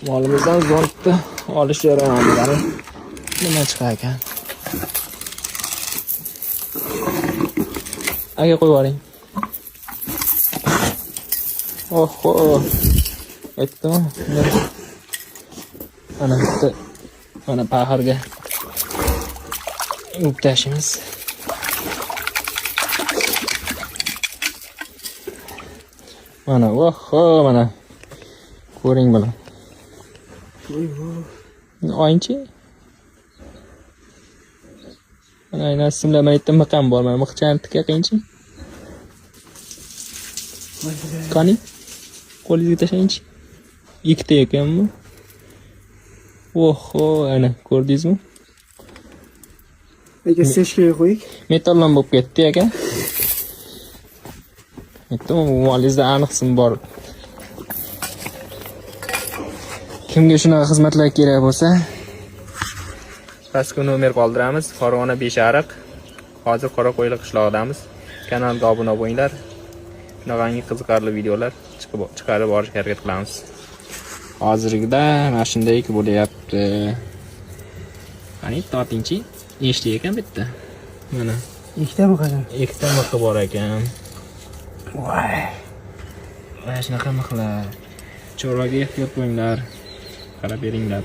Molimizdan zontni olish jarayonida nima chiqar ekan? Aka qo'yib yuboring. Oho. Aytdimi? Mana bitta mana paxirga yuvib tashlaymiz. Mana, oho, mana. Ko'ring buni. Oyinchi. Mana aynan simlar, mana yerda miq ham bor. Mana miqchani tikka qilingchi. Qani? Qo'lingizga tashlangchi. Ikkita ekanmi? Oho, ana ko'rdingizmi? Aka sechkaga qo'ying. Metallon bo'lib ketdi aka. Aytdim, bu molingizda aniq sim bor. Kimga shunaqa xizmatlar kerak bo'lsa, pastki nomer qoldiramiz. Farg'ona Beshariq. Hozir Qoraqo'yli qishlog'idamiz. Kanalga obuna bo'linglar. Shunaqangi qiziqarli videolar chiqarib borishga harakat qilamiz. Hozirgida mana shunday bo'lyapti. Qani tortingchi? Nechta ekan bitta? Mana Ikkitami qani? Ikkita mixi bor ekan. Voy. Mana shunaqa mixlar. Chorvaga ehtiyot bo'linglar. Qarab beringlar.